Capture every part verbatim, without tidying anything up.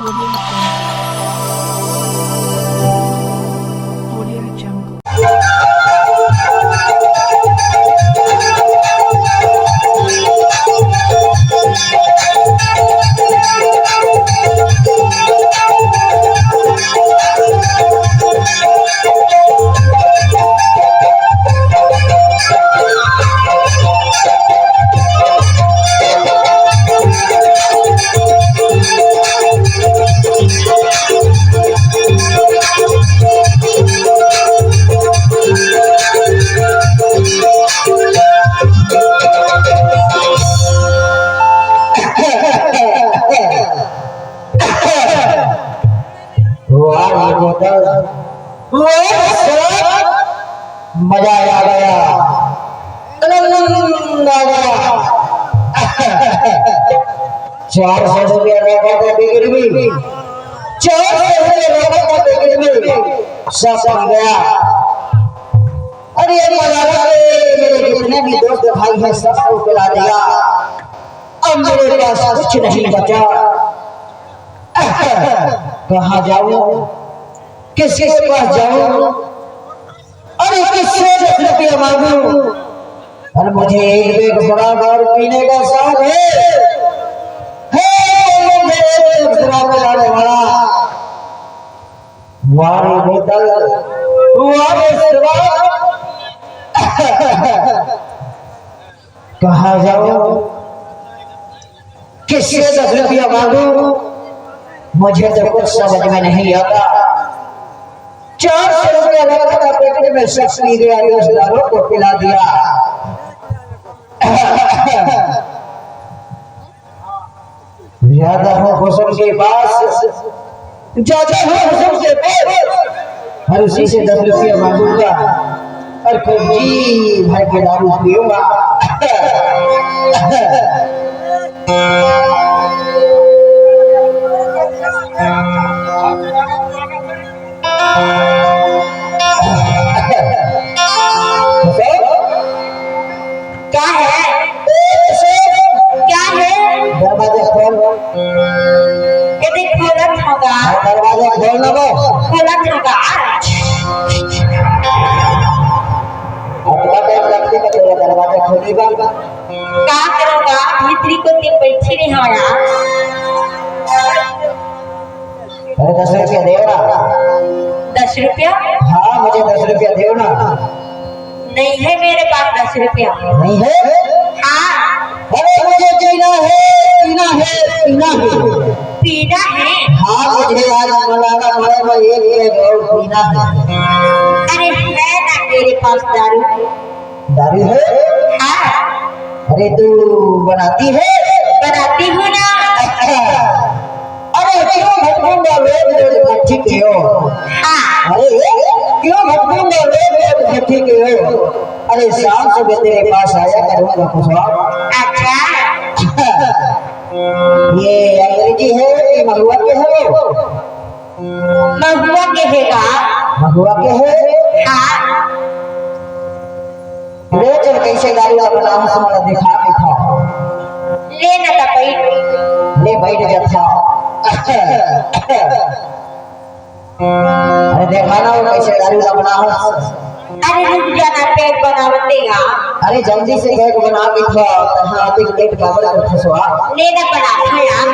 Audio Jungle. वाह, ये बोतल। वाह, सर। मजा आ गया, आनंद आ गया। चार सौ रुपया रखा था पैकेट में, चार सौ रुपया रखा था पैकेट में, सब बन गया। अरे, ये मजा आ गया, मेरे जितने भी दोस्त भाई हैं, सबको पिला दिया। अब मेरे पास कुछ नहीं बचा। कहाँ जाऊं, किसके पास जाऊं, अरे किससे दस रुपया मांगू? और मुझे एक बैग शराब और पीने का शौक है। हे, मुझे एक बैग शराब पिलाने वाला। वाह रे बोतल, वाह रे शराब। कहाँ जाऊं, किससे दस रुपया मांगू, मुझे तो कुछ समझ में नहीं आता। चार सौ रुपया रखा था पैकेट में, शख्स पी गया, दोस्त दारों को पिला दिया। जाता हूँ कुसुम के पास, जाता हूँ कुसुम के पास, और उसी से दस रुपया मांगूंगा और खूब जी भर के दारू पीऊंगा। क्या है? क्या है? दरवाजा खोल। ये देख, खोलत होगा। हाँ, दरवाजा खोल ना वो। खोलत होगा। अब क्या कर सकते हैं, तेरा दरवाजा खोलेगा? का करोगा? भीतरी को ते बैठी नहीं हो यार। अरे, दस रुपया दे ना। दस रुपया? हाँ, मुझे दस रुपया दे ना। नहीं है मेरे पास दस रुपया। नहीं है? हाँ। अरे, मुझे जीना है, पीना है, पीना है। पीना है? हाँ, मुझे आज मलाना है, मैं एक पैग और पीना है। अरे, है ना मेरे पास दारू। दारू है? हाँ। अरे, तू बनाती है? बनाती हूँ ना। अच्छा। अरे, क्यों भटकूंगा रोज रोज भट्ठी की ओर? हाँ। अरे, क्यों भटकूंगा रोज रोज भट्ठी की ओर? अरे, शाम सुबह तेरे पास आया करूंगा कुसुम। अच्छा। ये अंग्रेजी है कि महुआ के है वो? महुआ के है का? महुआ के है? हाँ। ले चल, कैसे दारू ला बनावस, मोला दिखा के था। ले न त बैठ। ले बैठ जा था। अरे देखा ना वो कैसे दारू ला बनावस। अरे रुक जा ना, पैग बनावत देगा। अरे जल्दी से पैग बना के था, तहाँ आते पेट काबर कर फसवा। ले न बना था यार।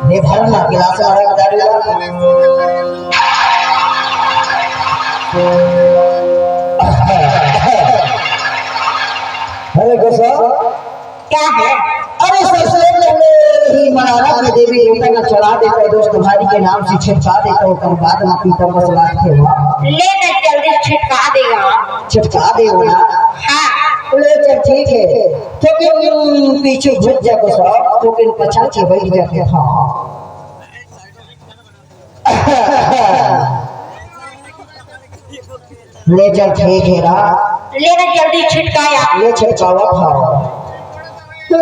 ले भर ना गिलास ला रख दारू ला। अरे गुस्सा। क्या है? अरे ससुर, नहीं मनारा में देवी देवता का चढ़ा देता है, दोस्त भाई के नाम से छिटका देता हूँ, कल बाद में पीता बस लाख के हुआ। ले ना जल्दी छिटका देगा। छिटका दे ना। हाँ। ले चल ठीक है, तो क्यों पीछे झुक जा गुस्सा, तो क्यों पछा के बैठ जाते हाँ। ले चल ठीक है ना। ले ना जल्दी छिटकाया। ले छिटकावा खाओ। ले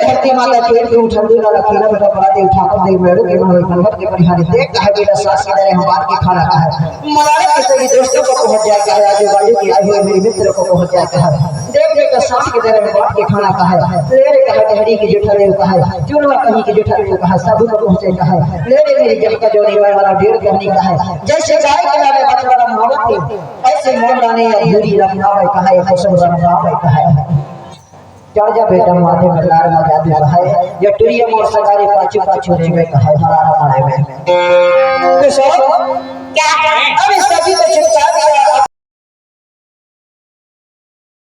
धरती माता खेल के उठंदी ना रखी ना बेटा, बड़ा देव ठाकुर देव मेड़ू के मारे बनवट के परिहारी देख कहे बेटा सास की तरह हम बात के खाना खाए। मराड़ा के तेरी दोस्तों को पहुंच जाए कहे, आजू बाजू के आए हुए मेरे मित्र को पहुंच जाए कहे। देख देख सांप के डरे में बांट के खाना कहे, ले रे कहे डहरी के जेठा रे कहे, चुरवा कहीं के जेठा रे कहे, साधु को पहुंचे कहे, ले रे मेरी जब का जोड़ी मैं वाला डेढ़ कहनी कहे, जैसे गाय के लावे बछड़ा रंगावत है, ऐसे मोर लाने या भूरी रंगावे कहे, पशु रंगावे कहे। चढ़ जा बेटा माथे में लाल ना जादू कहे, या टुरिया मोर सगारी पाछू पाछू रेवे कहे, मलारा मारे में। तो सुनो, क्या है? अरे सभी को छिपका दिया,